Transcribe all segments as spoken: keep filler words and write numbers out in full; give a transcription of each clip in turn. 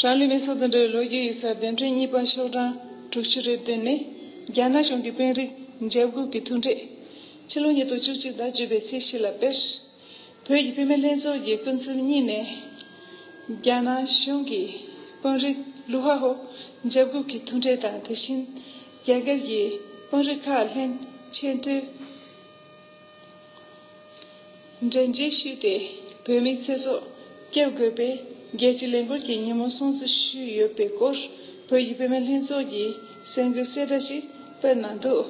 རང་ལུས་མེ་སྲེག་དང་འབྲེལ་བའི་ལོ་རྒྱུས་ཡིག་ཚགས་འདེམས་ཁྲལ་གཉིས་པ་ཤོག་གྲངས་དྲུག་ཅུ་རེ་བདུན་ནི། རྒྱ་ནག་གཞུང་གི་དཔོན་རིགས་འཇབ་རྒོལ་གྱི་ཐུག་འཕྲད། ཕྱི་ལོ་ཉིས་སྟོང་བཅུ་གཅིག་ཟླ་བཅུ་པའི་ཚེས་བཞི་ལ་དཔེར། བོད་ཀྱི་བུད་མེད་ལྷན་ཚོགས་ཀྱི་སྐུ་ཚབ་གཉིས་ནས། རྒྱ་ནག་གཞུང་གི་དཔོན་རིགས་ལུའུ་ཧ་ཧོ་འཇབ་རྒོལ་གྱི་ཐུག་འཕྲད་དང་། དེ་བཞིན་རྒྱ་གར་གྱི་དཔོན་རིགས་ཁག་ལྷན་ཆེས་མཐོའི་མགྲིན་བརྗེད་ཞུས་ཏེ། བོད་མིའི་ཚེ་སྲོག་སྐྱོབ་དགོས་པའི་རྒྱལ་སྤྱིའི་ལས་འགུལ་གྱི་ཉིན་མོ་སྲུང་བརྩི་ཞུས་ཡོད་པའི་སྐོར། བོད་ཀྱི་བུད་མེད་ལྷན་ཚོགས་ཀྱིས་གསར་འགོད་གསལ་བསྒྲགས་ཤིག་སྤེལ་གནང་འདུག་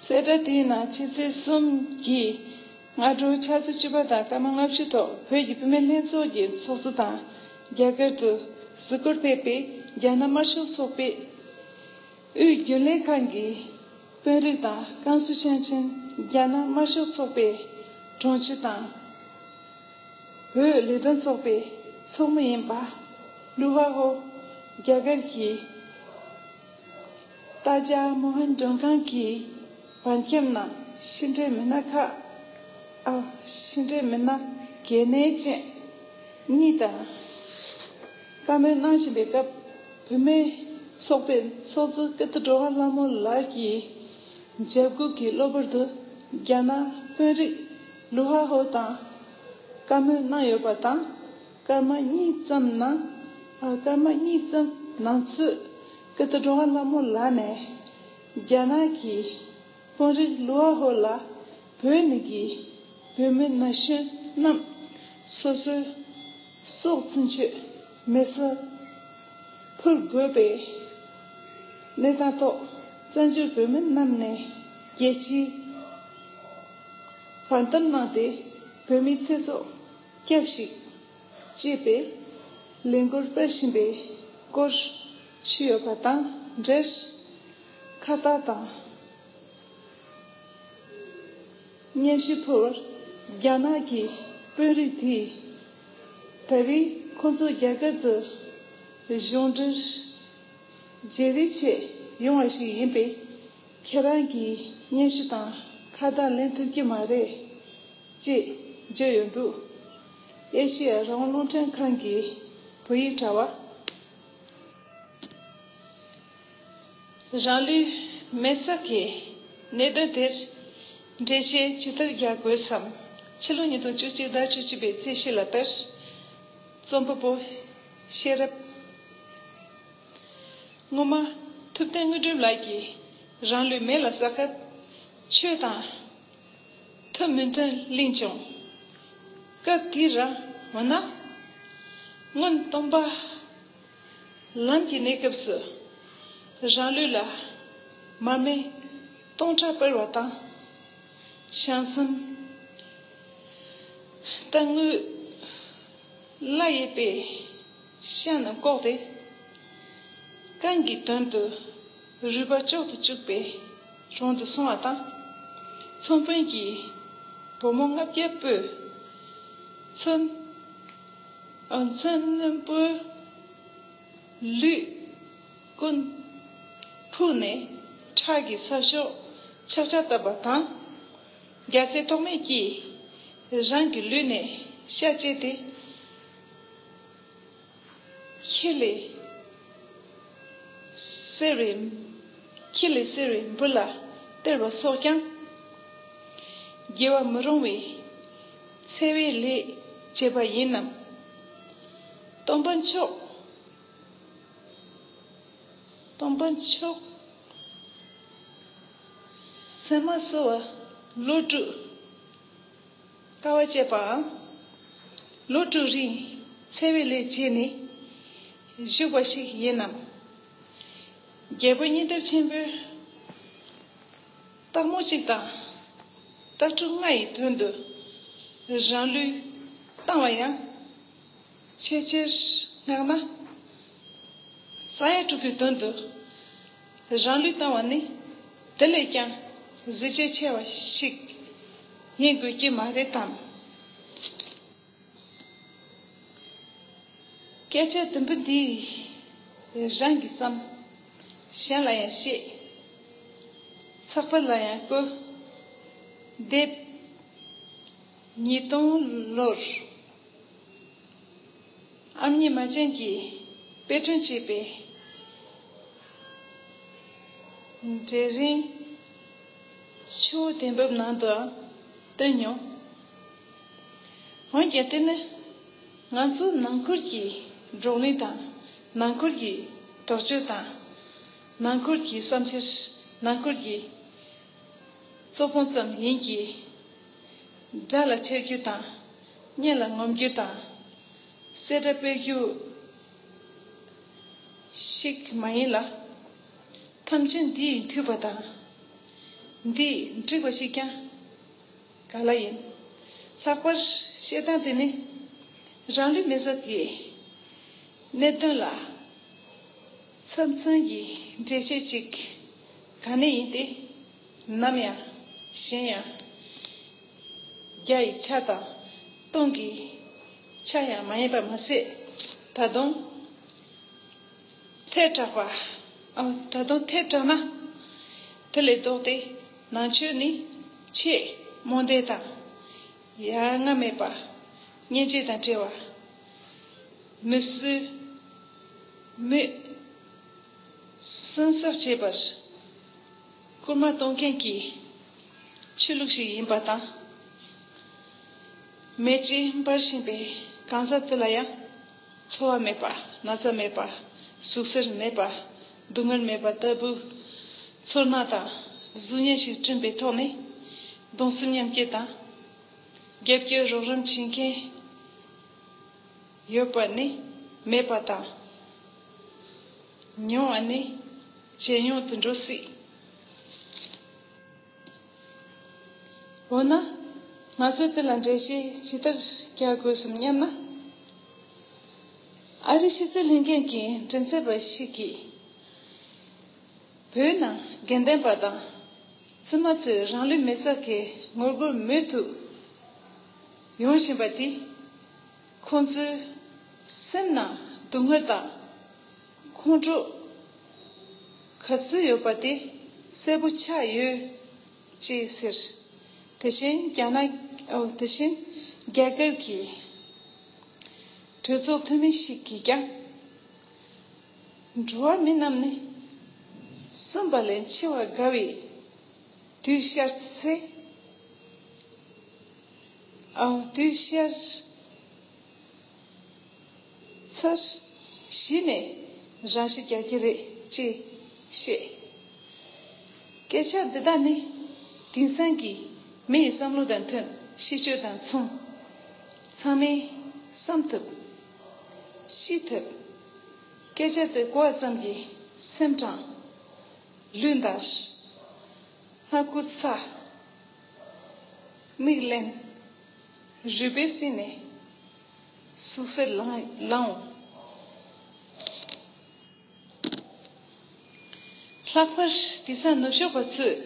གསལ་བསྒྲགས་དེའི་ནང་ཕྱི་ཚེས་གསུམ་གྱི་སྔ་དྲོ་ཆུ་ཚོད་བཅུ་པ་དང་སྐར་མ་ལྔ་བཅུ་ཐོག་བོད་ཀྱི་བུད་མེད་ལྷན་ཚོགས་ཀྱི་ཚོགས་གཙོ་དང་། རྒྱ་གར་དུ་གཟིགས་སྐོར་ཕེབས་པའི་རྒྱ་ནག་དམར་ཤོག་ཚོགས་པའི་དབུས་རྒྱུན་ལས་ཁང་གི་དཔོན་རིགས་དང་། ཀན་སུའུ་ཞིང་ཆེན་རྒྱ་ནག་དམར་ཤོག་ཚོགས་པའི་དྲུང་ཆེ་དང་། བོད་ལས་དོན་ཚོགས་པའི་ཚོགས་མི་ཡིན་པ་ལུའུ་ཧ་ཧོ། རྒྱ་གར་གྱི་ཏཱ་ཇཱ་མོ་ཧན་མགྲོན་ཁང་གི་བར་ཁྱམས་ནང་ཕྱི་འབྲེལ་མི་སྣ་ཁག་ཨ། ཕྱི་འབྲེལ་མི་སྣ་གལ་གནད་ཅན་གཉིས་དང་བཀའ་མོལ་གནང་བཞིན་པའི་སྐབས། བུད་མེད་ཚོགས་པའི་ཚོགས་གཙོ་ཀིརྟི་སྒྲོལ་དཀར་ལྷ་མོ་ལགས་ཀྱིས། འཇབ་རྒོལ་གྱི་གློ་བུར་དུ་རྒྱ་ནག་དཔོན་རིགས་ལུའུ་ཧ་ཧོ་དང་བཀའ་མོལ་གནང་ཡོད་པ་དང་། སྐར་མ་གཉིས་ཙམ་ནང་། ཨ། སྐར་མ་གཉིས་ཙམ་ནང་ཚུད་ཀིརྟི་སྒྲོལ་དཀར་ལྷ་མོ་ལགས་ནས་རྒྱ་ནག་གི་དཔོན་རིགས་ལུའུ་ཧ་ཧོ་ལ་བོད་ནང་གི་བོད་མི་ན་གཞོན་རྣམས་སོ་སོའི་སྲོག་ཚུན་ཆོད་མེ་སྲེག་ཕུལ་དགོས་པའི་གནས་སྟངས་ཐོག། བཙན་བྱོལ་བོད་མི་རྣམས་ནས་རྒྱལ་སྤྱིའི་བར་འདུམ་གནང་སྟེ། བོད་མིའི་ཚེ་སྲོག་སྐྱབས་ཤིག་ཅེས་པའི་ལས་འགུལ་སྤེལ་བཞིན་པའི་སྐོར་ཞུས་ཡོད་པ་དང་འབྲེལ། ཁ་བཏགས་དང་སྙན་ཞུ་ཕུལ་བར། རྒྱ་ནག་གི་དཔོན་རིགས་དེས། ད་རེས་ཁོང་ཚོ་རྒྱ་གར་དུ་གཞུང་འབྲེལ་བརྗེ་རེས་ཆེད་ཡོང་བ་ཞིག་ཡིན་པས། ཁྱེད་རང་གིས་སྙན་ཞུ་དང་ཁ་བཏགས་ལེན་ཐུབ་ཀྱི་མ་རེད། ཅེས་བརྗོད་ཡོད་འདུག་ཨེ་ཤེ་ཡ་རང་དབང་རླུང་འཕྲིན་ཁང་གི་བོད་ཡིག་དྲ་བ། རང་ལུས་མེ་སྲེག་གི་གནད་དོན་དེར་འགྲེལ་བཤད་ཇི་ལྟར་རྒྱག་དགོས་སམ། ཕྱི་ལོ་ཉིས་སྟོང་བཅུ་གཅིག་ཟླ་བཅུ་གཅིག་པའི་ཚེས་བཞི་ལ་དཔེར། རྩོམ་པ་པོ་ཤེས་རབ། སྔོན་མ་ཐུབ་བསྟན་དངོས་གྲུབ་ལགས་ཀྱིས་རང་ལུས་མེ་ལ་བསྲེགས་སྐབས། ཆོས་དང་ཐུགས་མོས་མཐུན་གླེང་བྱུང་། སྐབས་དེར། འོ་ན། སྔོན་སྟོན་པ་ལམ་གྱི་གནས་སྐབས་སུ། རང་ལུས་ལ་མར་མེ་སྟོང་ཕྲག་སྤར་བ་དང་། བྱང་སེམས་རྟ་དངུལ་ལ་ཡོད་པའི་ཤ་རྣམས་བཀོག་སྟེ། རྐང་གི་དོན་དུ་རུས་པ་གཅོག་ཏུ་བཅུག་པའི་དྲུང་དུ་སོང་བ་དང་། ཚོང་དཔོན་གྱིས་བུ་མོ་ལྔ་བརྒྱ་པོས་ཚོན། ཨ། ཚོན་རྣོན་པོས་ལུས་ཀུན་ཕུག་ནས་ཁྲག་གི་ས་ཕྱོགས་ཆག་ཆག་བཏབ་པ་དང་། རྒྱལ་སྲས་ཐོགས་མེད་ཀྱིས་རང་གི་ལུས་ནས་ཤ་བཅད་དེ། ཁྱི་ལས་སེར་བའི། ཁྱི་ལས་སེར་བའི་འབུ་ལ་སྟེར་བ་སོགས་ཀྱང་། དགེ་བ་མི་རུང་བའི་འཚེ་བའི་ལས་བྱས་པ་ཡིན་ནམ། སྟོན་པ་མཆོག་སྟོན་པ་མཆོག་སེམས་མ་གསོ་བར་ལོ་དྲུག་དཀའ་བ་སྤྱད་པའམ། ལོ་དྲུག་རིང་འཚེ་བའི་ལས་བྱས་ནས་བཞུགས་པ་ཞིག་ཡིན་ནམ། རྒྱལ་པོ་གཉིས་ལྡན་ཆེན་པོས་སྟག་མོ་གཅིག་དང་སྟག་ཕྲུག་ལྔ་ཡི་དོན་དུ་རང་ལུས་བཏང་བ་ཡང་ཆེས་ཆེར་བསྔགས་ན། ས་ཡ་དྲུག་གི་དོན་དུ་རང་ལུས་བཏང་བ་ནི་དེ་ལས་ཀྱང་གཟི་བརྗིད་ཆེ་བ་ཞིག་ཡིན་དགོས་ཀྱི་མ་རེད་དམ། སྐད་ཆ་དུམ་བུ་འདིས་རང་གི་བསམ། གཞན་ལ་ཡང་བཤད། ཚགས་པར་ལ་ཡང་བཀོད། དེབ། ཉིས་སྟོང་ལོར། ཨ་མྱེས་རྨ་ཆེན་གྱིས་དཔེ་སྐྲུན་བྱས་པའི་འབྲས་རིན་ཆུ་བོ་དེ་འབབ་ནང་དུའང་བཏོན་མྱོང་། འོན་ཀྱང་དེ་ནི་ང་ཚོའི་ནང་ཁུལ་གྱི་བགྲོ་གླེང་དང་། ནང་ཁུལ་གྱི་དོགས་གཅོད་དང་། ནང་ཁུལ་གྱི་བསམ་འཆར། ནང་ཁུལ་གྱི་ཚོགས་ཕུང་ཙམ་ཡིན་གྱི། དགྲ་ལ་འཆར་རྒྱུ་དང་། གཉེན་ལ་ངོམ་རྒྱུ་དང་། གསལ་བསྒྲགས་སྤེལ་རྒྱུ་ཞིག་མ་ཡིན་ལ། ཐམས་ཅད་འདི་ཡིས་འཐུས་པ་དང་། འདི་ཡིས་འགྲིག་པ་ཞིག་ཀྱང་ག་ལ་ཡིན། ལྷག་པར་བཤད་སྟངས་དེ་ནི་རང་ལུས་མེ་སྲེག་གི་གནད་དོན་ལ་ཚབ་མཚོན་གྱི་འགྲེལ་བཤད་ཅིག་ག་ནས་ཡིན་ཏེ། ནམ་ཡང་གཞན་ཡང་། བརྒྱ་ཡི་ཆ་དང་སྟོང་གི་ཆ་ཡང་མ་ཡིན་པ་མ་ཟད། ད་དུང་ཐལ་དྲགས་པ། ཨ། ད་དུང་ཐལ་དྲགས་ན། དེ་ལས་ལྡོག་སྟེ་ནང་ཆོས་ནི་ཆེས་རྨོངས་དད་དང་། ཡ་ང་མེད་པ། སྙིང་རྗེ་དང་བྲལ་བ། མི་གསོད། མི་གསོན་སྲེག་བྱེད་པར་སྐུལ་མ་གཏོང་མཁན་གྱི་ཆོས་ལུགས་ཤིག་ཡིན་པ་དང་། མེ་ལྕེ་འབར་བཞིན་པའི་གང་ཟག་དེ་ལ་ཡང་འཚོ་བ་མེད་པ། ན་ཚ་མེད་པ། ཟུག་གཟེར་མེད་པ། སྡུག་བསྔལ་མེད་པ་ལྟ་བུའི་ཚོར་སྣང་དང་གཟུགས་བརྙན་ཞིག་བསྐྲུན་པའི་ཐོག་ནས། གདུང་སེམས་མཉམ་སྐྱེད་དང་། རྒྱབ་སྐྱོར་རོགས་རམ་བྱེད་མཁན་ཡོད་པ་ནི་མེད་པ་དང་། མྱོང་བ་ནི་ཇེ་ཉུང་དུ་འགྲོ་སྲིད། འོ་ན། ང་ཚོས་དེ་ལ་འགྲེལ་བཤད་ཇི་ལྟར་རྒྱག་དགོས་སམ་སྙམ་ན། ཨ་རིའི་ཕྱི་སྲིད་ལྷན་ཁང་གི་མགྲིན་ཚབ་པ་ཞིག་གིས། བོད་ནང་དགེ་ལྡན་པ་དང་བཙུན་མ་ཚོས་རང་ལུས་མེ་སྲེག་གི་ངོ་རྒོལ་མུ་མཐུད་ཡོང་བཞིན་པ་དེས། ཁོང་ཚོའི་སེམས་ནང་སྡུག་བསྔལ་དང་ཁོང་ཁྲོ་ག་ཚོད་ཡོད་པ་དེ་གསལ་པོ་ཆགས་ཡོད་ཅེས་ཟེར། དེ་བཞིན་རྒྱ་ནག་ཨོ། དེ་བཞིན་རྒྱ་གར་གྱི་གྲོས་ཚོགས་འཐུས་མི་ཞིག་གིས་ཀྱང་། འགྲོ་བ་མི་རྣམས་ནི་གསོན་པ་ལས་འཆི་བར་དགའ་བའི་དུས་ཤར་ཚེ། ཨ། དུས་ཤར་ཚར་གཞི་ནས་རང་ཤི་རྒྱག་གི་རེད་ཅེས་བཤད། སྐད་ཆ་འདི་དག་ནི་དེང་སང་གི་མི་ཡི་བསམ་བློ་དང་མཐུན། གཤིས་སྤྱོད་དང་མཚུངས། ཚང་མས་བསམ་ཐུབ། ཤེས་ཐུབ། སྐད་ཆ་དེ་གོ་བ་ཙམ་གྱིས་སེམས་གྲང་། ལུས་འདར། སྣ་ཁུག་ཚ། མིག་བརླན། རུས་པའི་གསེང་ནས་ཟུག་གཟེར་ལངས་ལངས་འོང་། ལྷག་པར་དེང་སང་ནུབ་ཕྱོགས་པ་ཚོས་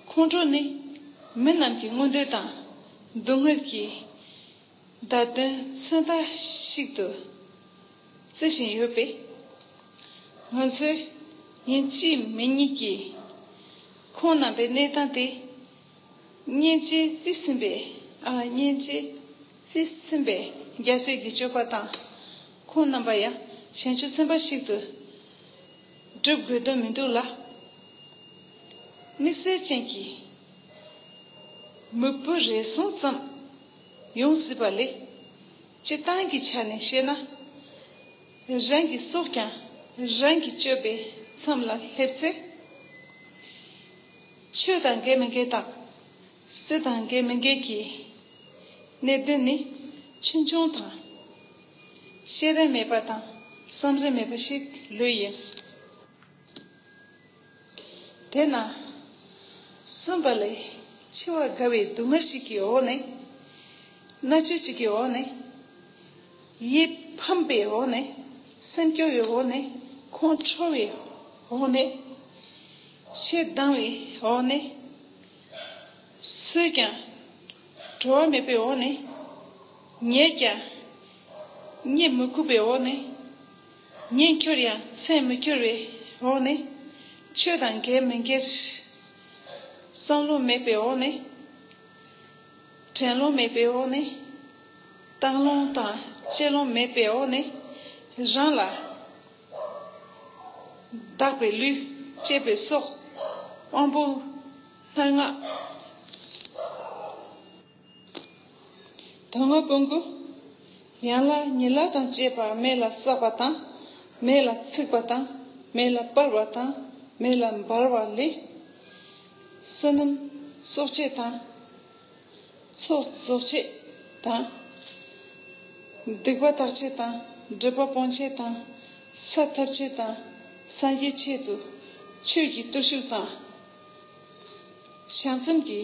ཁོང་ཁྲོ་ནི་མི་རྣམས་ཀྱི་མངོན་འདོད་དང་སྡུག་བསྔལ་གྱི་བརྡ་དོན་མཚོན་རྟགས་ཤིག་ཏུ་བརྩི་བཞིན་ཡོད་པས། ང་ཚོས་ཡིན་གཅིག་མིན་གཉིས་ཀྱིས་ཁོང་རྣམ་པའི་གནས་སྟངས་དེ་སྙིང་རྗེ་བརྩི་སེམས་པའི། ཨ། སྙིང་རྗེ་བརྩི་སེམས་པའི་རྒྱལ་སྲས་ཀྱི་སྤྱོད་པ་དང་། ཁོང་རྣམ་པ་ཡང་གཞན་ཆོས་སེམས་དཔའ་ཞིག་ཏུ་སྒྲུབ་དགོས་དོན་མི་འདུག་ལ། དམིགས་བསལ་ཅན་གྱི་མི་བུ་རེ་ཟུང་ཙམ་ཡོང་སྲིད་པ་ལས། སྤྱིར་བཏང་གི་ཆ་ནས་བཤད་ན། རང་གི་སྲོག་ཀྱང་རང་གིས་གཅོད་པའི་མཚམས་ལ་སླེབས་ཚེ། ཆོས་དང་འགལ་མི་འགལ་དང་། སྲིད་དང་འགལ་མི་འགལ་གྱི་གནད་དོན་ནི་ཆུང་ཆུང་དང་། བཤད་རིན་མེད་པ་དང་བསམ་རིན་མེད་པ་ཞིག་ལོས་ཡིན། དེས་ན། གསོན་པ་ལས་འཆི་བར་དགའ་བའི་སྡུག་བསྔལ་ཞིག་གི་འོག་ནས། མནར་གཅོད་ཅིག་གི་འོག་ནས། ཡིད་ཕམ་པའི་འོག་ནས། སེམས་སྐྱོ་བའི་འོག་ནས། ཁོང་ཁྲོ་བའི་འོག་ནས། ཞེ་སྡང་བའི་འོག་ནས། སུས་ཀྱང་གྲོགས་མེད་པའི་འོག་ནས། ངས་ཀྱང་རྙེད་མི་ཁུག་པའི་འོག་ནས། ཉན་ཁྱོར་ཡང་མཚན་མི་འཁྱོར་བའི་འོག་ནས། ཆོས་དང་འགལ་མི་འགལ་བསམ་བློ་མེད་པའི་འོག་ནས། དྲན་ལོང་མེད་པའི་འོག་ནས། སྟག་ལུང་དང་ གཅེས་ལོང་མེད་པའི་འོག་ནས་རང་ལ་བདག་པའི་ལུས། གཅེས་པའི་སྲོག། དབང་པོ་སྣ་ལྔ། དོན་ལྔ་སྤོང་དགོས། ཡན་ལག་ཉིད་ལ་དང་བཅས་པ་མེ་ལ་བསྲེགས་པ་དང་། མེ་ལ་ཚིག་པ་དང་། མེ་ལ་སྦར་བ་དང་། མེ་ལ་འབར་བ་ལས། བསོད་ནམས་གསོག་ཆེད་དང་། ཚོགས་རྫོགས་ཆེད་དང་། སྡིག་པ་དག་ཆེད་དང་། སྒྲིབ་པ་སྤོང་ཆེད་དང་། ས་ཐོབ་ཆེད་དང་། སངས་རྒྱས་ཆེད་དུ་ཆོས་ཀྱི་བརྟུལ་ཞུགས་དང་། བྱང་སེམས་ཀྱི་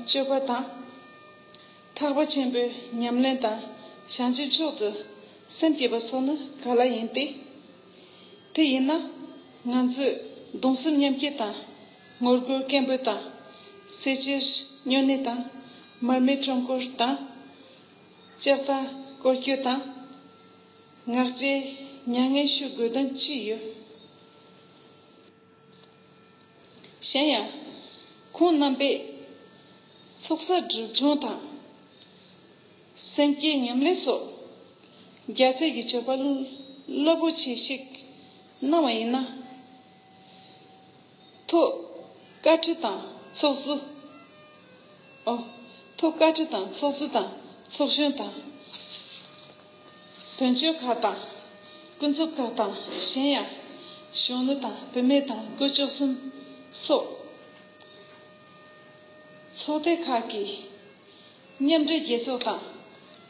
སྤྱོད་པ་དང་། ཐེག་པ་ཆེན་པོའི་ཉམས་ལེན་དང་། བྱང་ཆུབ་མཆོག་ཏུ་སེམས་བསྐྱེད་པ་སོགས་ནི་ག་ལ་ཡིན་ཏེ། དེ་ཡིན་ན་ང་ཚོས་གདུང་སེམས་མཉམ་སྐྱེད་དང་། ངོ་རྒོལ་སྐད་འབོད་དང་། ཟས་བཅད་སྨྱོ་ནད་དང་། མར་མེ་ཁྲོམ་སྐོར་དང་། ལྕགས་རྟ་སྐོར་སྐྱོད་དང་། ངག་བཅད་མྱ་ངན་ཞུ་དགོས་དོན་ཅི་ཡོད། གཞན་ཡང་། ཁོང་རྣམ་པས་ཚོགས་བསགས་སྒྲིབ་སྦྱོང་དང་། སེམས་བསྐྱེད་ཉམས་ལེན་སོགས་རྒྱལ་སྲས་ཀྱི་སྤྱོད་པ་རླབས་པོ་ཆེ་ཞིག་གནང་བ་ཡིན་ན། ཐོག་བཀའ་ཁྲིད་དང་ཚོགས་གཙོ། ཨོ། ཐོག་བཀའ་ཁྲིད་དང་ཚོགས་གཙོ་དང་ཚོགས་གཞོན་དང་། དོན་གཅོད་ཁག་དང་། ཀུན་རྫོབ་ཁག་དང་། གཞན་ཡང་། གཞོན་ནུ་དང་བུད་མེད་དང་དགུ་བཅུ་གསུམ་སོགས། ཚོགས་སྡེ་ཁག་གིས་མཉམ་འབྲེལ་རྒྱལ་ཚོགས་དང་།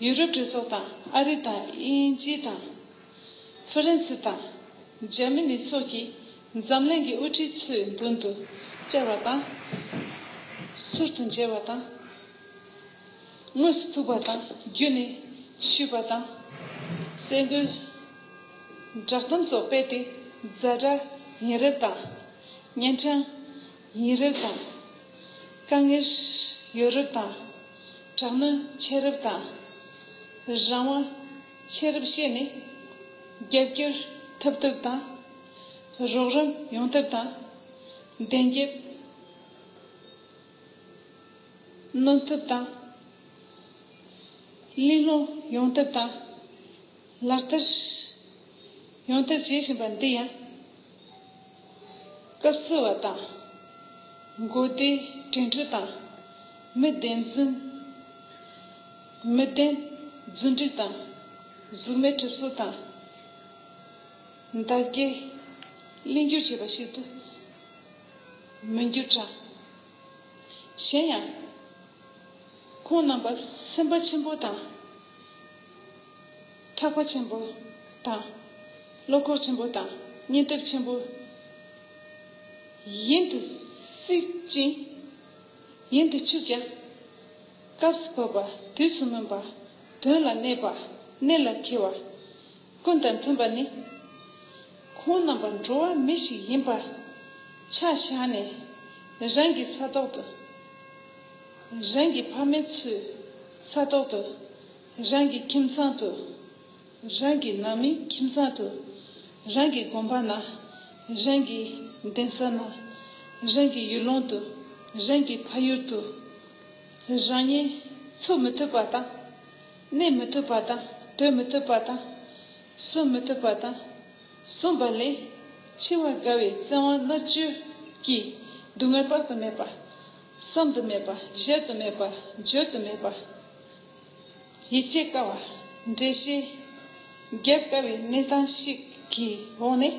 ཡུ་རོབ་གྲོས་ཚོགས་དང་། ཨ་རི་དང་། དབྱིན་ཇི་དང་། ཧྥ་རན་སི་དང་། འཇར་མ་ནི་སོགས་ཀྱིས་འཛམ་གླིང་གི་དབུ་ཁྲིད་ཚོའི་མདུན་དུ་བཅར་བ་དང་། ཟུར་དུ་མཇལ་བ་དང་། དངོས་སུ་ཐུག་པ་དང་། བརྒྱུད་ནས་ཞུས་པ་དང་། གསར་འགོད་བསྒྲགས་གཏམ་སོགས་སྤེལ་ཏེ། ཛ་དྲག་ཡིན་རབས་དང་། གཉན་འཕྲང་ཡིན་རབས་དང་། དཀའ་ངལ་ཡོད་རབས་དང་། དྲག་གནོན་ཆེ་རབས་དང་། རང་དབང་ཆེ་རབས་བཤད་ནས། རྒྱབ་སྐྱོར་ཐོབ་ཐབས་དང་། རོགས་རམ་ཡོང་ཐབས་དང་། བདེན་རྒྱབ་གནོན་ཐབས་དང་། གླེང་སློང་ཡོང་ཐབས་དང་། ལག་བསྟར་ཡོང་ཐབས་བྱེད་བཞིན་པ་འདི་ཡང་། སྐབས་འཚོལ་བ་དང་། མགོ་བདེ་དྲན་འཕྲུལ་དང་། མི་བདེན་རྫུན། མི་བདེན་རྫུན་སྒྲིག་དང་། གཟུགས་མེད་གྲིབ་གསོག་དང་། མདའ་རྒྱའི་གླེང་བསྒྱུར་བྱས་པ་ཞིག་ཏུ་མི་འགྱུར་དྲ། གཞན་ཡང་། ཁོང་རྣམ་པ་སེམས་དཔའ་ཆེན་པོ་དང་། ཐེག་པ་ཆེན་པོ་དང་། བློ་ཁོག་ཆེན་པོ་དང་། སྙིང་སྟོབས་ཆེན་པོ་ཡིན་དུ་སྲིད་ཅིང་། ཡིན་དུ་ཆུག་ཀྱང་། སྐབས་སུ་བབ་པ། དུས་སུ་སྨིན་པ། དོན་ལ་གནས་པ། གནད་ལ་འཁེལ་བ། ཀུན་དང་མཐུན་པ་ནི། ཁོང་རྣམ་པ་འགྲོ་བ་མི་ཞིག་ཡིན་པ་ཆ་བཞག་ནས། རང་གི་ས་ཐོག་ཏུ། རང་གི་ཕ་མེས་ཚོའི་ས་ཐོག་ཏུ། རང་གི་ཁྱིམ་ཚང་དུ། རང་གི་ནང་མིའི་ཁྱིམ་ཚང་དུ། རང་གི་དགོན་པ་ན། རང་གི་གདན་ས་ན། རང་གི་ཡུལ་ལུང་དུ། རང་གི་ཕ་ཡུལ་དུ། རང་ཉིད་འཚོ་མི་ཐུབ་པ་དང་། གནས་མི་ཐུབ་པ་དང་། སྡོད་མི་ཐུབ་པ་དང་། གསོན་མི་ཐུབ་པ་དང་། གསོན་པ་ལས་འཆི་བ་དགའ་བའི་བཙན་དབང་མནར་གཅོད་ཀྱི་སྡུག་བསྔལ་དཔག་ཏུ་མེད་པ། བསམ་དུ་མེད་པ། བརྗོད་དུ་མེད་པ། བརྗོད་དུ་མེད་པ། ཡིད་ཆེས་དཀའ་བ། འགྲེལ་བཤད་རྒྱབ་དཀའ་བའི་གནས་སྟངས་ཤིག་གི་འོག་ནས།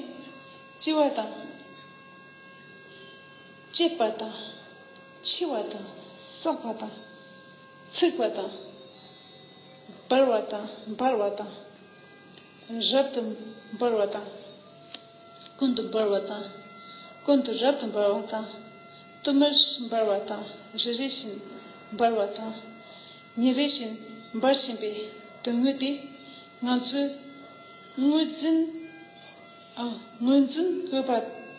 སྐྱེ་བ་དང་། བཅད་པ་དང་། འཆི་བ་དང་། བསྲེགས་པ་དང་། ཚིག་པ་དང་། འབར་བ་དང་། འབར་བ་དང་། རབ་ཏུ་འབར་བ་དང་། ཀུན་ཏུ་འབར་བ་དང་། ཀུན་ཏུ་རབ་ཏུ་འབར་བ་དང་། ཏུ་མར་འབར་བ་དང་། རེ་རེ་བཞིན་འབར་བ་དང་། ཉིན་རེ་བཞིན་འབར་བཞིན་པའི་དོན་དངོས་དེ། ང་ཚོས་ངོས་འཛིན། ཨ། ངོས་འཛིན་དགོས་པ་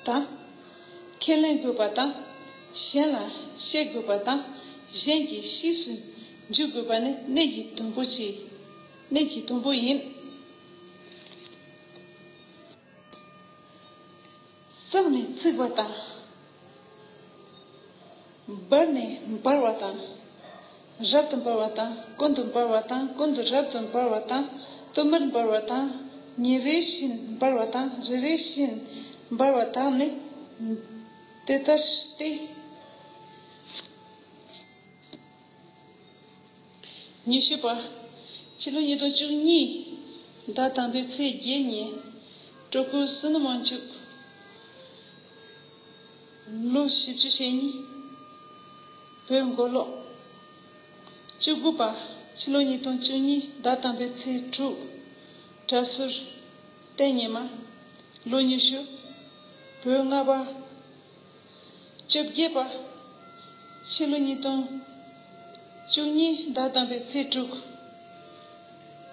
དང་། ཁས་ལེན་དགོས་པ་དང་། གཞན་ལ་བཤད་དགོས་པ་དང་། གཞན་གྱི་གཤིས་སུ་འཇུག་དགོས་པ་ནི་གནད་ཀྱི་དང་པོ་ཅིག་གནད་ཀྱི་དང་པོ་ཡིན། བསྲེགས་ནས་ཚིག་པ་དང་། འབར་ནས་འབར་བ་དང་། རབ་ཏུ་འབར་བ་དང་། ཀུན་ཏུ་འབར་བ་དང་། ཀུན་ཏུ་རབ་ཏུ་འབར་བ་དང་། ཏུ་མར་འབར་བ་དང་། ཉིན་རེ་བཞིན་འབར་བ་དང་། རེ་རེ་བཞིན་འབར་བ་དག་ནི་དེ་ལྟར་སྟེ། ཉི་ཤུ་པ། ཕྱི་ལོ་ཉིས་སྟོང་བཅུ་གཉིས་ཟླ་དང་པོའི་ཚེས་བརྒྱད་ཉིན། སྤྲུལ་སྐུ་བསོད་ནམས་དབང་ཕྱུག་ལོ་བཞི་བཅུ་ཞེ་གཉིས། བོད་མགོ་ལོག་བཅུ་དགུ་པ། ཕྱི་ལོ་ཉིས་སྟོང་བཅུ་གཉིས་ཟླ་དང་པོའི་ཚེས་དྲུག་གྲྭ་ཟུར་ཏན་ཉི་མ། ལོ་ཉི་ཤུ། བོད་ལྔ་པ། བཅོ་བརྒྱད་པ། ཕྱི་ལོ་ཉིས་སྟོང་བཅུ་གཉིས་ཟླ་དང་པོའི་ཚེས་དྲུག་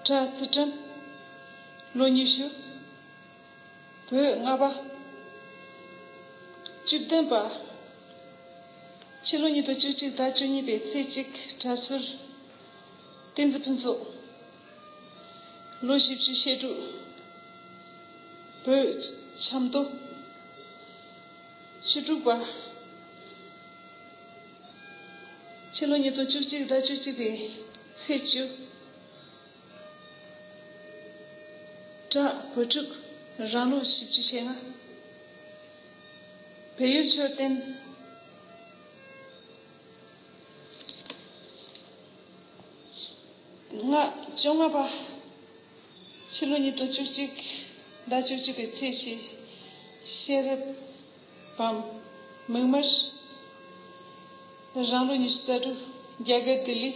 གྲྭ་ཚུལ་ཁྲིམས། ལོ་ཉི་ཤུ། བོད་ལྔ་པ། བཅུ་བདུན་པ། ཕྱི་ལོ་ཉིས་སྟོང་བཅུ་གཅིག་ཟླ་བཅུ་གཉིས་པའི་ཚེས་གཅིག་གྲྭ་ཟུར་བསྟན་འཛིན་ཕུན་ཚོགས། ལོ་བཞི་བཅུ་ཞེ་དྲུག་བོད་ཆབ་མདོ། བཅུ་དྲུག་པ། ཕྱི་ལོ་ཉིས་སྟོང་བཅུ་གཅིག་ཟླ་བཅུ་གཅིག་པའི་ཚེས་བཅུ། གྲྭ་བུ་ཕྲུག་རང་ལོ་བཞི་བཅུ་ཞེ་ལྔ། བལ་ཡུལ་མཆོད་རྟེན། ལྔ། བཅོ་ལྔ་པ། ཕྱི་ལོ་ཉིས་སྟོང་བཅུ་གཅིག་ཟླ་བཅུ་གཅིག་པའི་ཚེས་བཞི། ཤེས་རབ་བམ་མིག་དམར། རང་ལོ་ཉི་ཤུ་རྩ་དྲུག་རྒྱ་གར་ལྡི་ལི།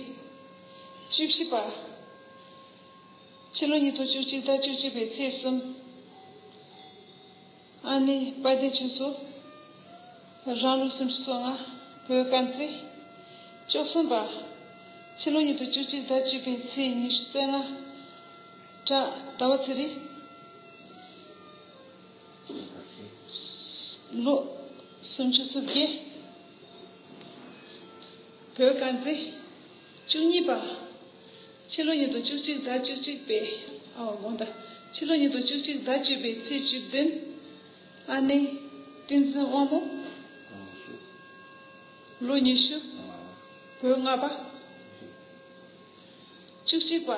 བཅུ་བཞི་པ། ཕྱི་ལོ་ཉིས་སྟོང་བཅུ་གཅིག་ཟླ་བཅུ་གཅིག་པའི་ཚེས་གསུམ། ཨ་ནེ་དཔལ་ལྡན་ཆོས་མཚོ། རང་ལོ་སུམ་ཅུ་སོ་ལྔ། བོད་དཀར་མཛེས། བཅུ་གསུམ་པ། ཕྱི་ལོ་ཉིས་སྟོང་བཅུ་གཅིག་ཟླ་བཅུ་པའི་ཚེས་ཉི་ཤུ་རྩ་ལྔ། གྲྭ་ཟླ་བ་ཚེ་རིང་། ལོ་སུམ་ཅུ་སོ་བརྒྱད། བོད་དཀར་མཛེས། བཅུ་གཉིས་པ། ཕྱི་ལོ་ཉིས་སྟོང་བཅུ་གཅིག་ཟླ་བཅུ་གཅིག་པའི། ཨོ་དགོངས་དག་ཕྱི་ལོ་ཉིས་སྟོང་བཅུ་གཅིག་ཟླ་བཅུ་པའི་ཚེས་བཅུ་བདུན། ཨ་ནེ་བསྟན་འཛིན་དབང་མོ། ལོ་ཉི་ཤུ། བོད་ལྔ་པ། བཅུ་གཅིག་པ།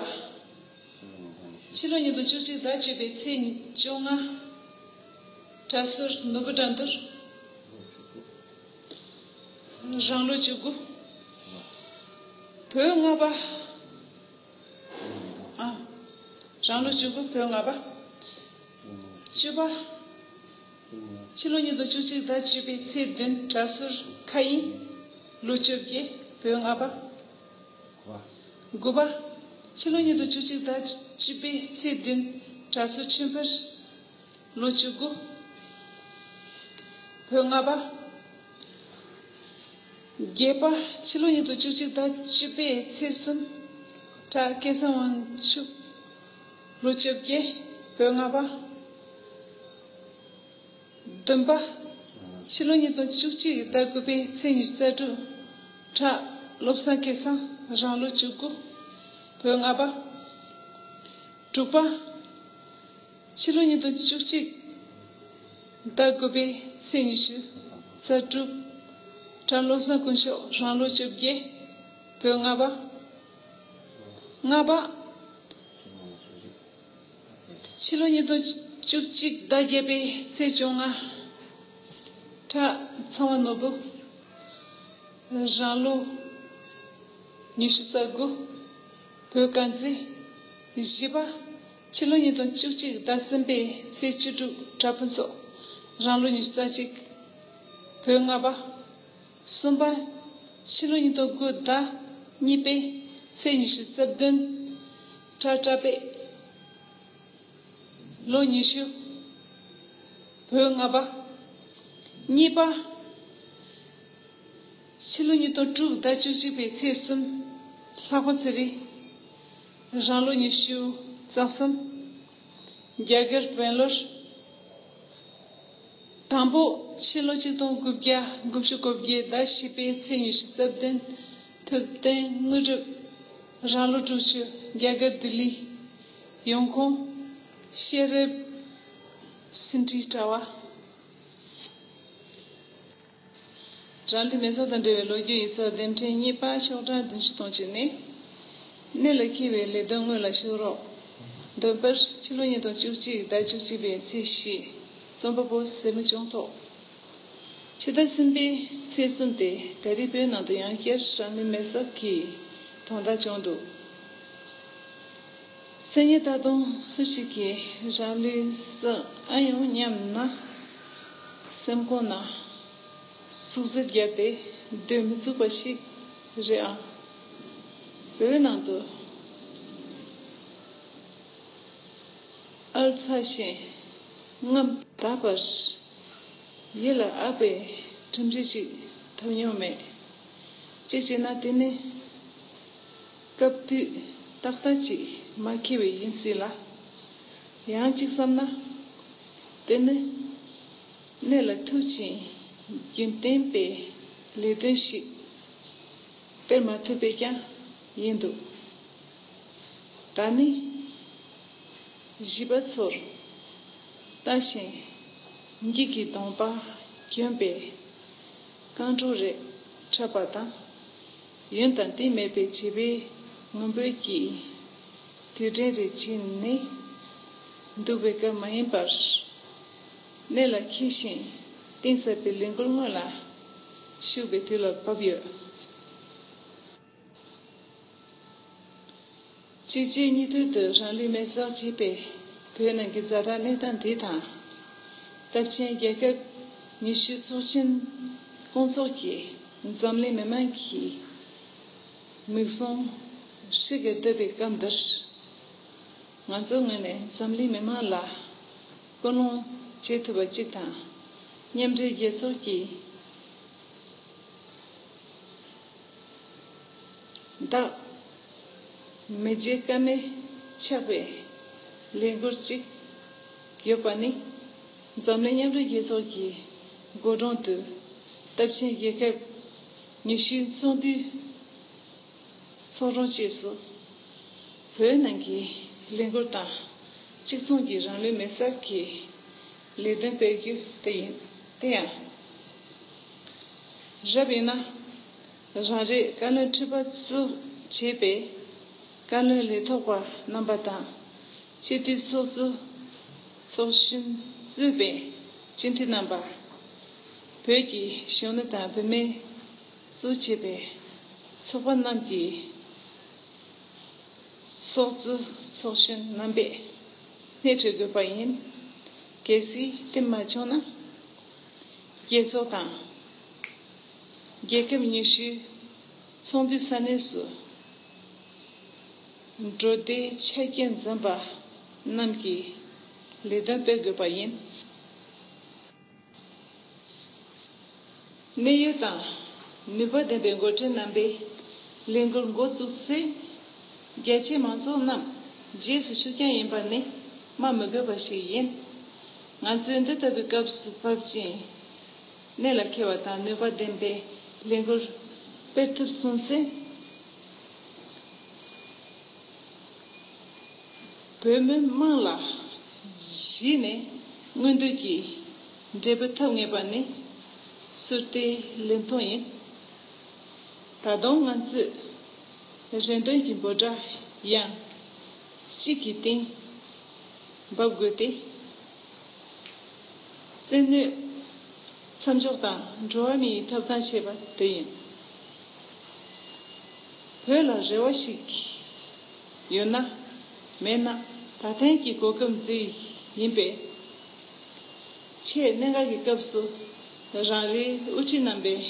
ཕྱི་ལོ་ཉིས་སྟོང་བཅུ་གཅིག་ཟླ་བཅུ་པའི་ཚེས་བཅོ་ལྔ། གྲྭ་ཟུར་ནོར་བུ་དགྲ་འདུལ། རང་ལོ་བཅུ་དགུ། བོད་ལྔ་པ། ཨ། རང་ལོ་བཅུ་དགུ། བོད་ལྔ་པ། བཅུ་པ། ཕྱི་ལོ་ཉིས་སྟོང་བཅུ་གཅིག་ཟླ་བཅུ་པའི་ཚེས་བདུན། གྲྭ་ཟུར་མཁའ་དབྱིངས། ལོ་བཅོ་བརྒྱད། བོད་ལྔ་པ། དགུ་པ། ཕྱི་ལོ་ཉིས་སྟོང་བཅུ་གཅིག་ཟླ་བཅུ་པའི་ཚེས་བདུན། གྲྭ་ཟུར་ཆོས་འཕེལ། ལོ་བཅུ་དགུ། བོད་ལྔ་པ། བརྒྱད་པ། ཕྱི་ལོ་ཉིས་སྟོང་བཅུ་གཅིག་ཟླ་བཅུ་པའི་ཚེས་གསུམ། གྲྭ་སྐལ་བཟང་དབང་ཕྱུག་ལོ་བཅོ་བརྒྱད། བོད་ལྔ་པ། བདུན་པ། ཕྱི་ལོ་ཉིས་སྟོང་བཅུ་གཅིག་ཟླ་དགུ་པའི་ཚེས་ཉི་ཤུ་རྩ་དྲུག་གྲྭ་བློ་བཟང་སྐལ་བཟང་། རང་ལོ་བཅུ་དགུ། བོད་ལྔ་པ། དྲུག་པ། ཕྱི་ལོ་ཉིས་སྟོང་བཅུ་གཅིག་ཟླ་དགུ་པའི་ཚེས་ཉི་ཤུ་རྩ་དྲུག་གྲྭ་བློ་བཟང་དཀོན་མཆོག་རང་ལོ་བཅོ་བརྒྱད། བོད་ལྔ་པ། ལྔ་པ། ཕྱི་ལོ་ཉིས་སྟོང་བཅུ་གཅིག་ཟླ་བརྒྱད་པའི་ཚེས་བཅོ་ལྔ། གྲྭ་ཚངས་པ་ནོར་བུ། རང་ལོ་ཉི་ཤུ་རྩ་དགུ། བོད་དཀར་མཛེས། བཞི་པ། ཕྱི་ལོ་ཉིས་སྟོང་བཅུ་གཅིག་ཟླ་གསུམ་པའི་ཚེས་བཅུ་དྲུག་གྲྭ་ཕུན་ཚོགས། རང་ལོ་ཉི་ཤུ་རྩ་གཅིག་བོད་ལྔ་པ། གསུམ་པ། ཕྱི་ལོ་ཉིས་སྟོང་དགུ་ཟླ་གཉིས་པའི་ཚེས་ཉི་ཤུ་རྩ་བདུན། གྲྭ་བཀྲ་བྷེ། ལོ་ཉི་ཤུ། བོད་ལྔ་པ། གཉིས་པ། ཕྱི་ལོ་ཉིས་སྟོང་དྲུག་ཟླ་བཅུ་གཅིག་པའི་ཚེས་གསུམ། ལྷག་པ་ཚེ་རིང་། རང་ལོ་ཉི་ཤུ་རྩ་གསུམ། རྒྱ་གར་བན་ལོར། དང་པོ། ཕྱི་ལོ་ཆིག་སྟོང་དགུ་བརྒྱ་དགུ་བཅུ་གོ་བརྒྱད་ཟླ་བཞི་པའི་ཚེས་ཉི་ཤུ་རྩ་བདུན། ཐུབ་བསྟན་དངོས་གྲུབ། རང་ལོ་དྲུག་ཅུ། རྒྱ་གར་ལྡི་ལི། ཡོང་ཁུངས། ཤེས་རབ་ཟིན་བྲིས་དྲ་བ། རང་ལུས་མེ་སྲེག་དང་འབྲེལ་བའི་ལོ་རྒྱུས་ཡིག་ཚགས་བདུན་ཕྲེང་གཉིས་པ་ཤོག་གྲངས་བདུན་ཅུ་དོན་གཅིག་ནས། གནད་ལ་འཁེལ་བའི་ལས་དོན་སྔོན་ལ་ཞུགས་རོགས། འདོན་པར་ཕྱི་ལོ་ཉིས་སྟོང་བཅུ་གཅིག་ཟླ་བཅུ་གཅིག་པའི་ཚེས་བཞི། རྩོམ་པ་པོ་སེར་མོ་སྐྱོང་ཐོག་ཕྱི་ཟླ་གསུམ་པའི་ཚེས་གསུམ་སྟེ་ད་རེས་བོད་ནང་དུ་ཡང་བསྐྱར་རང་ལུས་མེ་སྲེག་གི་དོན་དག་བྱུང་འདུག་སེམས་ཉིད་ད་དུང་སུ་ཞིག་གིས་རང་ལུས་བསྲེགས་ཨ་ཡོང་སྙམ་ན། སེམས་ཁོང་ན་ཟུག་གཟེར་བརྒྱབ་སྟེ་སྡོད་མི་ཚུགས་པ་ཞིག་རེད་ཨང་། བོད་ནང་དུ་ཨར་ཚ་ཞིང་རྔམ་ད་བར་ཡིད་ལ་ཨ་ཕའི་གྲིམ་འགྲིལ་ཞིག་ཐོབ་མྱོང་མེད། གཅིག་བྱས་ན་དེ་ནི་སྐབས་དུས་ཏག་ཏག་ཅིག་མ་འཁེལ་བས་ཡིན་སྲིད་ལ། ཡང་གཅིག་བསམ་ན། དེ་ནི་གནད་ལ་ཐུག་ཅིང་རྒྱུན་བརྟན་པའི་ལས་དོན་ཞིག་སྤེལ་མ་ཐུབ་པས་ཀྱང་ཡིན་འདུག་ད་ནི་བཞི་པ་ཚོར་ལྟ་ཞིང་འགྱིག་གི་གདོང་པ་གྱོན་པའི་རྐང་བྲོ་རེ་འཁྲབ་པ་དང་། ཡོན་དང་ལྟས་མེད་པའི་བྱིས་པའི་ངུ་འབོད་ཀྱི་དུས་དྲན་རེ་བྱིན་ནས་འདུག་པའི་སྐབས་མ་ཡིན་པར། གནད་ལ་འཁེལ་ཞིང་གཏིང་ཟབ་པའི་ལས་འགུལ་སྔོན་ལ་ཞུགས་པའི་དུས་ལ་བབ་ཡོད། གཅིག་རྗེས་གཉིས་མཐུད་དུ་རང་ལུས་མེ་སྲེག་བྱས་པའི་བོད་ནང་གི་ཛ་དྲག་གནས་སྟངས་འདི་དང་། སྟབས་ཆེན་རྒྱལ་ཁབ་ཉི་ཤུའི་ཚོགས་ཆེན་སྐོང་ཚོགས་ཀྱིས་འཛམ་གླིང་མི་མང་གི་མིག་ཟུང་ཧྲིལ་གྱིས་བསྡུས་པའི་སྐབས་འདིར། ང་ཚོའི་ངོས་ནས་འཛམ་གླིང་མི་མང་ལ་སྐུལ་སློང་བྱེད་ཐུབ་པ་གཅིག་དང་། མཉམ་འབྲེལ་རྒྱལ་ཚོགས་ཀྱི་བདག་མེ་རྒྱལ་ཀ་མེད་ཆགས་པའི་ལས་འགུལ་གཅིག་ཡོད་པ་ནི། འཛམ་གླིང་མཉམ་འབྲེལ་རྒྱལ་ཚོགས་ཀྱི་འགོ་གྲོང་དུ་སྟབས་ཆེན་རྒྱལ་ཁབ་ཉི་ཤུའི་ཚོགས་འདུའི་ཚོགས་དྲུང་བཅས་སུ། བོད་ནང་གི་ལས་འགུལ་དང་གཅིག་མཚུངས་ཀྱི་རང་ལུས་མེ་སྲེག་གི་ལས་དོན་སྤེལ་རྒྱུ་དེ་ཡིན། དེ་ཡང་། རབ་ཡིན་ན། རང་རེའི་བཀའ་བློན་ཁྲི་པ་གཙོ་བྱས་པའི་བཀའ་བློན་ལས་ཐོག་པ་རྣམ་པ་དང་། སྤྱི་འཐུས་ཚོགས་གཙོ་ཚོགས་གཞོན་གཙོས་པའི་སྤྱི་འཐུས་རྣམ་པ། བོད་ཀྱི་གཞོན་ནུ་དང་བུད་མེད་གཙོ་བྱས་པའི་ཚོགས་པ་རྣམས་ཀྱི་ཚོགས་གཙོ་ཚོགས་གཞོན་རྣམ་པས་སྣེ་ཁྲིད་དགོས་པ་ཡིན། གལ་སྲིད་དེ་མ་བྱུང་ན། རྒྱལ་ཚོགས་དང་རྒྱལ་ཁབ་ཉི་ཤུའི་ཚོགས་འདུའི་ས་གནས་སུ་འགྲོ་བདེའི་ཆ་རྐྱེན་འཛོམས་པ་རྣམས་ཀྱི་ལས་དོན་སྤེལ་དགོས་པ་ཡིན། གནད་ཡོད་དང་ནུས་པ་ལྡན་པའི་འགོ་ཁྲིད་རྣམ་པས་ལས་འགུལ་འགོ་བཙུགས་ཚེ། རྒྱ་ཆེའི་མང་ཚོགས་རྣམས་རྗེས་སུ་ཤུགས་རྐྱེན་ཡིན་པ་ནི་སྨྲ་མི་དགོས་པ་ཞིག་ཡིན། ང་ཚོས་འདི་ལྟ་བུའི་སྐབས་སུ་བབ་ཅིང་། གནད་ལ་འཁེལ་བ་དང་ནུས་པ་ལྡན་པའི་ལས་འགུལ་སྤེལ་ཐུབ་སོང་ཚེ། བོད་མི་དམངས་ལ་གཞི་ནས་མངོན་འདོད་ཀྱི་འབྲས་བུ་ཐོབ་ངེས་པ་ནི་སུར་བལྟས་ལུས་མཐོང་ཡིན། ད་དུང་ང་ཚོས་རེ་འདུན་གྱི་འབོད་སྒྲ་ཡང་གཅིག་གི་སྟེང་འབབ་དགོས་ཏེ། བཙན་གནོན་མཚམས་འཇོག་དང་འགྲོ་བ་མིའི་ཐོབ་ཐང་ཞེས་པ་དེ་ཡིན། བོད་ལ་རེ་བ་ཞིག་ཡོད་ན་མེད་ན་ད་ཐེངས་ཀྱི་གོ་སྐབས་འདི་ཡིན་པས། ཆེས་གནད་འགག་གི་སྐབས་སུ་རང་རེའི་དབུ་ཁྲིད་རྣམ་པས་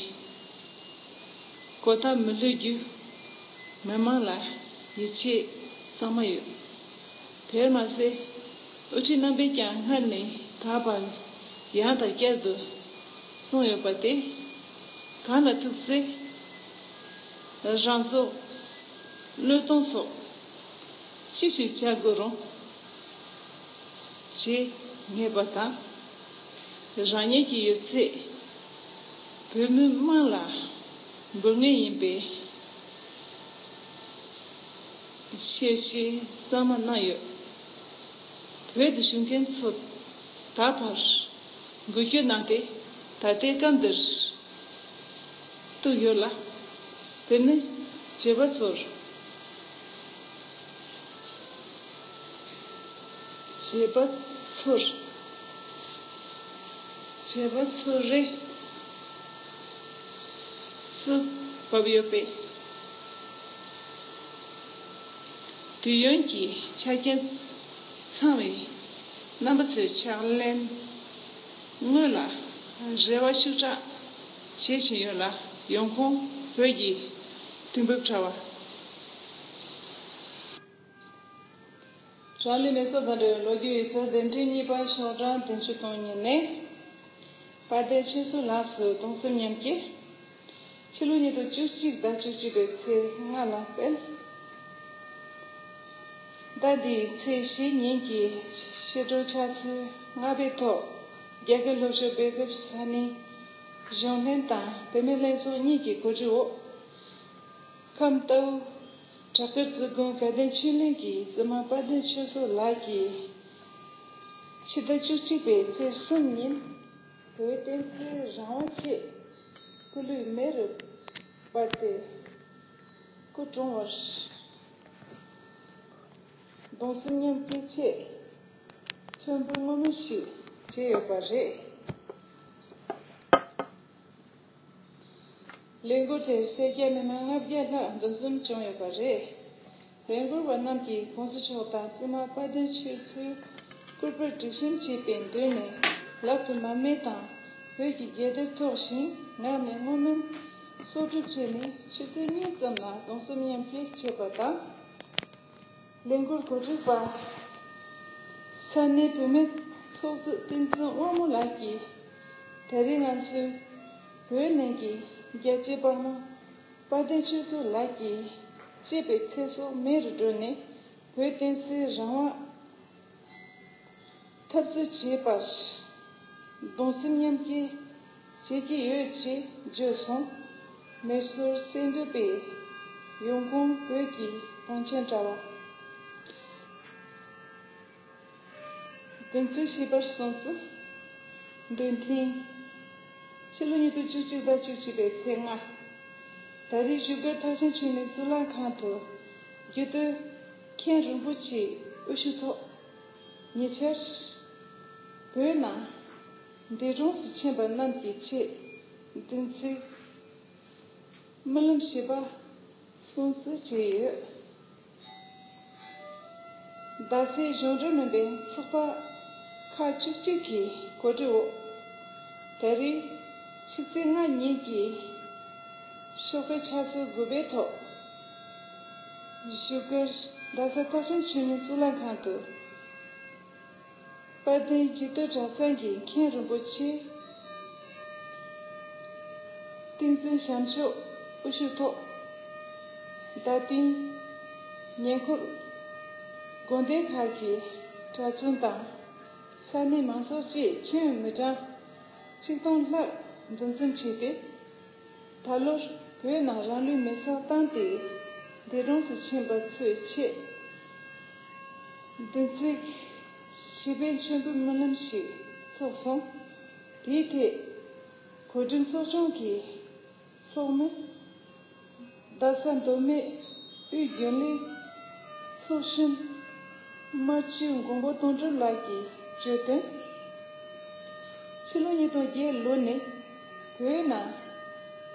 གོ་ཐབས་མི་ལྷོད་རྒྱུ་མི་མང་ལ་ཡིད་ཆེས་གཙང་མ་ཡོད། དེར་མ་ཟད། དབུ་ཁྲིད་རྣམ་པས་ཀྱང་སྔར་ནས་ད་བར་ཡང་དང་བསྐྱར་དུ་གསུངས་ཡོད་པ་སྟེ། གང་ལ་ཐུག་ཚེ་རང་སྲོག་བློས་གཏོང་སོགས་ཅི་ཞིག་བྱ་དགོས་རུང་བྱེད་ངེས་པ་དང་། རང་ཉིད་ཀྱི་ཡོད་ཚད་བོད་མི་དམངས་ལ་འབུལ་ངེས་ཡིན་པའི་ཞལ་བཞེས་གཙང་མ་གནང་ཡོད། བོད་དུ་བཞུགས་མཁན་ཚོ་ད་བར་འགུལ་སྐྱོད་གནང་སྟེ། ད་ལྟའི་སྐབས་འདིར་ དུ་ཡོད་ལ། དེ་ནི་བྱེས་པ་ཚོར། བྱེས་པ་ཚོར། བྱེས་པ་ཚོར་རེ་སུ་བབས་ཡོད་པས། དུས་ཡུན་གྱི་ཆ་རྐྱེན་ཚང་བའི་རྣམ་པ་ཚོའི་ཕྱག་ལེན་དངོས་ལ་རེ་བ་ཤུགས་དྲག་བྱེད་བཞིན་ཡོད་ལ། ཡོང་ཁུངས་བོད་ཀྱི་དུས་བབ་དྲ་བ། རང་ལུས་མེ་སྲེག་དང་འབྲེལ་བའི་ལོ་རྒྱུས་ཡིག་ཚགས་འདེམས་ཐོན་གཉིས་པ། ཤོག་གྲངས་བདུན་ཅུ་དོན་གཉིས་ནས། དཔལ་ལྡན་ཆོས་མཚོ་ལགས་སུ་གདུང་སེམས་མཉམ་སྐྱེད། ཕྱི་ལོ་ཉིས་སྟོང་བཅུ་གཅིག་ཟླ་བཅུ་གཅིག་པའི་ཚེས་ལྔ་ལ་སྤེལ། ཟླ་འདིའི་ཚེས་བཞི་ཉིན་གྱི་ཕྱི་དྲོ་ཕྱག་ཚོད་ལྔ་པའི་ཐོག་རྒྱ་སྐད་སློབ་ཞུགས་སྤེལ་སྐབས་ས་གནས་གཞོན་ལྷན་དང་བུད་མེད་ལྷན་ཚོགས་གཉིས་ཀྱི་གོ་སྒྲིག་འོག་ཁམས་རྟའུ་བྲག་དཀར་རྩེ་དགོན་དགའ་ལྡན་ཆོས་གླིང་གི་བཙུན་མ་དཔལ་ལྡན་ཆོས་མཚོ་ལགས་ཀྱིས། ཕྱི་ཟླ་བཅུ་གཅིག་པའི་ཚེས་གསུམ་ཉིན་བོད་བསྟན་སྲིད་རང་དབང་ཆེད་སྐུ་ལུས་མེ་རུ་སྤར་ཏེ་སྐུ་གྲོངས་པར། གདུང་སེམས་མཉམ་སྐྱེད་ཆེད་མཆོད་འབུལ་བསྔོ་སྨོན་ཞིག་བྱས་ཡོད་པ་རེད། ལས་འགུལ་དེར་སེར་སྐྱ་མི་མང་ལྔ་བརྒྱ་ལྷག་འདུ་འཛོམས་བྱུང་ཡོད་པ་རེད། ལས་འགུལ་བ་རྣམས་ཀྱིས་༸གོང་ས་མཆོག་དང་བཙུན་མ་དཔལ་ལྡན་ཆོས་མཚོའི་སྐུ་པར་སྒྲིག་གཤོམ་བྱས་པའི་མདུན་ནས་ལག་ཏུ་མར་མེ་དང་བོད་ཀྱི་རྒྱལ་གཏེར་ཐོགས་ཤིང་ངག་ནས་བསྔོ་སྨོན་གསོག་སྒྲུབ་བྱས་ནས་ཆུ་ཚོད་གཉིས་ཙམ་ལ་གདུང་སེམས་མཉམ་སྐྱེད་བྱས་པ་དང་། ལས་འགུལ་གོ་སྒྲིག་པ། ས་གནས་བུད་མེད་ཚོགས་གཙོ་བསྟན་འཛིན་དབང་མོ་ལགས་ཀྱིས། ད་རེས་ང་ཚོས་བོད་ནང་གི་རྒྱལ་གཅེས་དཔའ་མོ་དཔལ་ལྡན་ཆོས་མཚོ་ལགས་ཀྱིས་གཅེས་པའི་ཚེ་སྲོག་མེ་རུ་བསྒྲོན་ནས་བོད་བསྟན་སྲིད་རང་དབང་འཐབ་རྩོད་བྱེད་པར་གདུང་སེམས་མཉམ་སྐྱེད་བྱེད་ཀྱི་ཡོད་ཅེས་བརྗོད་སོང་། མེ་སོར་གསེར་འགོད་པས་ཡོང་ཁུངས་བོད་ཀྱི་དབང་ཆེན་དྲ་བ། བདེན་ཚིག་ཤེས་པར་སོང་ཙི། འདོན་ཐེངས། ཕྱི་ལོ་ཉིས་སྟོང་བཅུ་གཅིག་ཟླ་བཅུ་གཅིག་པའི་ཚེས་ལྔ། ད་རེས་བཞུགས་སྒར་ཐར་ཕྱིན་ཆོས་གླིང་གཙུག་ལག་ཁང་དུ་རྒྱུད་སྟོད་མཁན་རིན་པོ་ཆེའི་དབུ་བཞུགས་ཐོག་ཉེ་ཆར་བོད་ནང་འདས་གྲོངས་སུ་ཕྱིན་པ་རྣམས་ཀྱི་ཆེད་བདུན་ཚིགས་སྨོན་ལམ་ཞེས་པ་གསུང་སྲོལ་བྱས་ཡོད། རྡ་སའི་གཞུང་འབྲེལ་མིན་པའི་ཚོགས་པ་ཁག་བཅུ་གཅིག་གི་གོ་སྒྲིག་འོག་ད་རེས་ཕྱི་ཚེས་ལྔ་ཉིན་གྱི་ཞོགས་པའི་ཕྱག་ཚོད་དགུ་པའི་ཐོག་བཞུགས་སྒར་རྡ་ས་ཐར་ཕྱིན་ཆོས་གླིང་གཙུག་ལག་ཁང་དུ། དཔལ་ལྡན་རྒྱུད་སྟོད་གྲྭ་ཚང་གི་མཁན་རིན་པོ་ཆེ་བསྟན་འཛིན་བྱམས་མཆོག་དབུ་བཞུགས་ཐོག་རྡ་སྟེང་། ཉེ་འཁོར་དགོན་སྡེ་ཁག་གི་གྲྭ་བཙུན་དང་ས་གནས་མང་ཚོགས་བཅས་ཁྱོན་མི་གྲངས་ཆིག་སྟོང་ལྷག་འདུ་འཛོམས་བྱས་ཏེ། ད་ལོར་བོད་ནང་རང་ལུས་མེ་སྲེག་བཏང་སྟེ་འདས་གྲོངས་སུ་ཕྱིན་པ་ཚོའི་ཆེད་བདུན་ཚིགས་ཞེས་པའི་མཆོད་འབུལ་སྨོན་ལམ་ཞིག་ཚོགས་སོང་། དེའི་ཐད་གོ་སྒྲིག་ཚོགས་ཆུང་གི་ཚོགས་མི། རྡ་ས་མདོ་སྨད་དབུས་རྒྱུན་ལས་ཚོགས་གཞོན་རྨ་ཆུ་མགོན་པོ་དོན་གྲུབ་ལགས་ཀྱིས་བརྗོད་དོན། ཕྱི་ལོ་ཉིས་སྟོང་བརྒྱད་ལོ་ནས་བོད་ནང་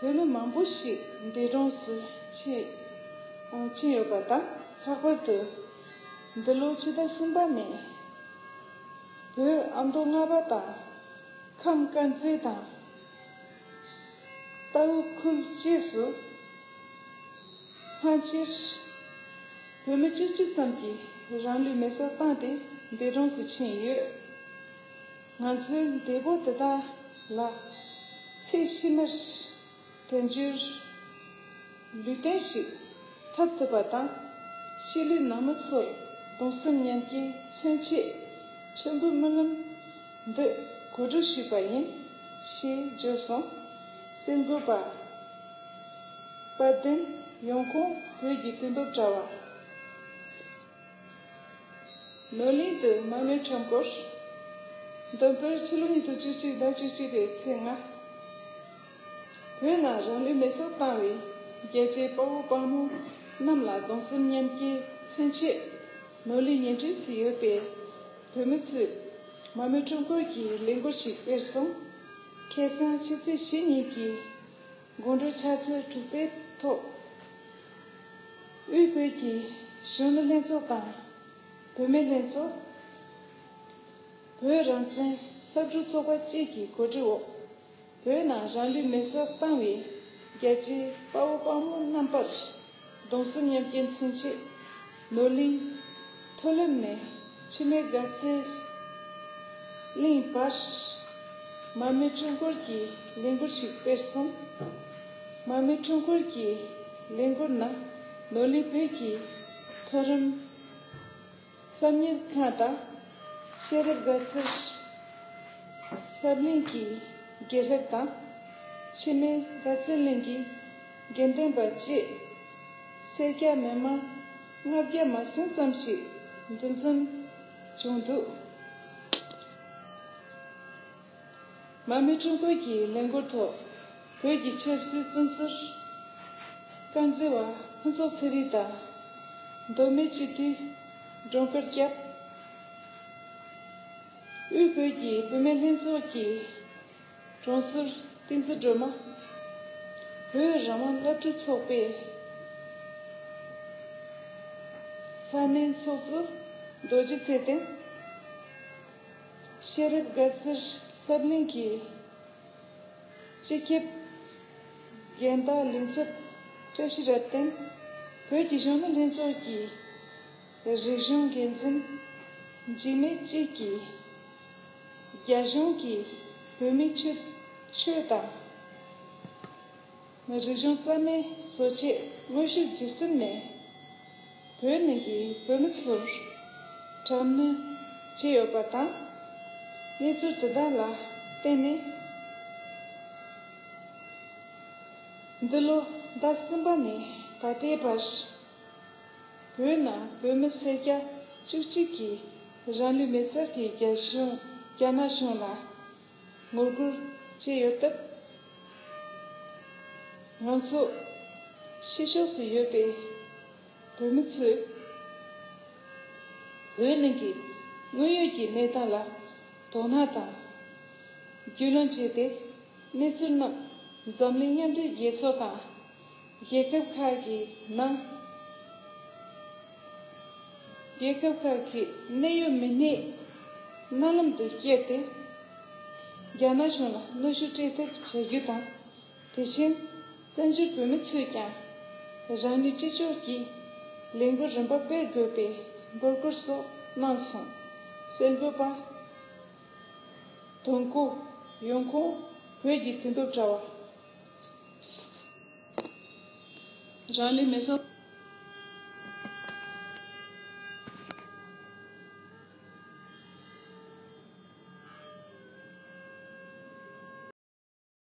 བོད་མི་མང་པོ་ཞིག་འདས་གྲོངས་སུ་ཕྱིན་ཕྱིན་ཡོད་པ་དང་། ལྷག་པར་དུ་འདི་ལོ་ཕྱི་ཟླ་གསུམ་པ་ནས་བོད་ཨ་མདོ་རྔ་པ་དང་། ཁམས་དཀར་མཛེས་དང་། རྟའུ་ཁུལ་བཅས་སུ་སྔ་ཕྱིར་བོད་མི་བཅུ་གཅིག་ཙམ་གྱིས་རང་ལུས་མེ་སྲེག་བཏང་སྟེ་འདས་གྲོངས་སུ་ཕྱིན་ཡོད། ང་ཚོའི་འདས་པོ་དེ་དག་ལ་ཚེ་ཕྱི་མར་དལ་འབྱོར་ལུས་རྟེན་ཞིག་ཐོབ་ཐུབ་པ་དང་། ཤི་ལུས་ནང་མི་ཚོར་གདུང་སེམས་མཉམ་སྐྱེའི་མཚོན་ཆེད་མཆོད་འབུལ་སྨོན་ལམ་འདི་གོ་སྒྲིག་ཞུས་པ་ཡིན། ཞེས་བརྗོད་སོང་། གསེར་འགོད་པ། དཔལ་ལྡན་ཡོང་ཁུངས་བོད་ཀྱི་དུས་བབ་དྲ་བ། ནོར་གླིང་དུ་མར་མེ་ཁྲོམ་སྐོར། འདོན་སྤེལ་ཕྱི་ལོ་ཉིས་སྟོང་བཅུ་གཅིག་ཟླ་བཅུ་གཅིག་པའི་ཚེས་ལྔ། བོད་ནང་རང་ལུས་མེ་སྲེག་བཏང་བའི་རྒྱལ་གཅེས་དཔའ་བོ་དཔའ་མོ་རྣམས་ལ་གདུང་སེམས་མཉམ་སྐྱེད་མཚོན་ཆེད། ནོར་གླིང་ཉེ་འཁྲིས་སུ་ཡོད་པའི་བོད་མི་ཚོས་མར་མེ་ཁྲོམ་སྐོར་གྱི་ལས་འགུལ་ཞིག་སྤེལ་སོང་། ཁ་སང་ཕྱི་ཚེས་ཉེར་གཉིས་ཀྱི་དགོང་དྲོ་ཕྱག་ཚོད་དྲུག་པའི་ཐོག་དབུས་བོད་ཀྱི་གཞོན་ནུ་ལྷན་ཚོགས་དང་། བུད་མེད་ལྷན་ཚོགས། བོད་རང་བཙན་སློབ་ཕྲུག་ཚོགས་པ་བཅས་ཀྱི་གོ་སྒྲིག་འོག་བོད་ནང་རང་ལུས་མེ་སྲེག་བཏང་བའི་རྒྱལ་གཅེས་དཔའ་བོ་དཔའ་མོ་རྣམ་པར་གདུང་སེམས་མཉམ་སྐྱེད་མཚོན་ཆེད། ནོར་གླིང་མཐོ་སློབ་ནས་འཆི་མེད་དགའ་ཚལ་གླིང་བར་མར་མེ་ཁྲོམ་སྐོར་གྱི་ལས་འགུལ་ཞིག་སྤེལ་སོང་། མར་མེ་ཁྲོམ་སྐོར་གྱི་ལས་འགུལ་ནང་ནོར་གླིང་བོད་ཀྱི་མཐོ་རིམ་སློབ་གཉེར་ཁང་དང་། ཤེས་རབ་དགའ་ཚལ་སློབ་གླིང་གི་དགེ་སློབ་དང་། འཆི་མེད་དགའ་ཚལ་གླིང་གི་དགེ་འདུན་པ་བཅས་སེར་སྐྱ་མི་མང་ལྔ་བརྒྱ་མ་ཟིན་ཙམ་ཞིག་འདུ་འཛོམས་བྱུང་འདུག་མར་མེ་ཁྲོམ་སྐོར་གྱི་ལས་འགུལ་ཐོག་བོད་ཀྱི་ཆབ་སྲིད་བཙོན་ཟུར་དཀར་མཛེས་པ་ཕུན་ཚོགས་ཚེ་རིང་དང་། མདོ་སྨད་སྤྱི་འཐུས་འགྲོ་ཁར་སྐྱབས། དབུས་བོད་ཀྱི་བུད་མེད་ལྷན་ཚོགས་ཀྱི་གྲོང་ཟུར་བསྟན་འཛིན་སྒྲོལ་མ། བོད་རང་དབང་སློབ་ཕྲུག་ཚོགས་པའི་ས་གནས་ཚོགས་གཙོ་རྡོ་རྗེ་ཚེ་བརྟན། ཤེས་རབ་དགའ་ཚལ་སློབ་གླིང་གི་སྤྱི་ཁྱབ་རྒན་བདག་ལས་ཚབ་བཀྲ་ཤིས་རབ་བརྟན། བོད་ཀྱི་གཞོན་ནུ་ལྷན་ཚོགས་ཀྱི་རིག་གཞུང་འགན་འཛིན་འཇིགས་མེད་བཅས་ཀྱིས། རྒྱ་གཞུང་གིས་བོད་མིའི་ཆོས་ཆོས་དང་། རིག་གཞུང་རྩ་མེད་བཟོ་ཆེད་དངོས་ཤུགས་བརྒྱུད་གསུམ་ནས་བོད་ནང་གི་བོད་མི་ཚོར་དྲག་གནོན་བྱས་ཡོད་པ་དང་། གནས་ཚུལ་དེ་དག་ལ་བརྟེན་ནས། འདི་ལོ་ཟླ་གསུམ་པ་ནས་ད་ལྟའི་བར། བོད་ནང་བོད་མི་སེར་སྐྱ་བཅུ་གཅིག་གིས་རང་ལུས་མེ་སྲེག་གིས་རྒྱ་གཞུང་རྒྱ་ནག་གཞུང་ལ་ངོ་རྒོལ་བྱས་ཡོད་སྟབས། ང་ཚོ་ཕྱི་ཕྱོགས་སུ་ཡོད་པའི་བོད་མི་ཚོས་བོད་ནང་གི་དངོས་ཡོད་ཀྱི་གནས་སྟངས་ལ་དོ་སྣང་དང་རྒྱུས་ལོན་བྱས་ཏེ། གནས་ཚུལ་རྣམས་འཛམ་གླིང་མཉམ་འབྲེལ་རྒྱལ་ཚོགས་དང་རྒྱལ་ཁབ་ཁག་གི་ནང་། རྒྱལ་ཁབ་ཁག་གི་གནད་ཡོད་མི་སྣའི་མནའ་ལམ་དུ་བསྐྱལ་ཏེ། རྒྱ་ནག་གཞུང་ལ་གནོན་ཤུགས་སྤྲད་ཐབས་བྱ་རྒྱུ་དང་། དེ་བཞིན་བཙན་བྱོལ་བོད་མི་ཚོས་ཀྱང་རང་ནུས་ཅི་ལྕོགས་ཀྱིས་ལས་འགུལ་རིམ་པ་སྤེལ་དགོས་པའི་འབོད་སྐུལ་སོགས་གནང་སོང་། གསར་འགོད་པ། དོན་གོ། ཡོང་ཁུངས། བོད་ཀྱི་དུས་བབ་དྲ་བ། རང་ལུས་མེ་སྲེག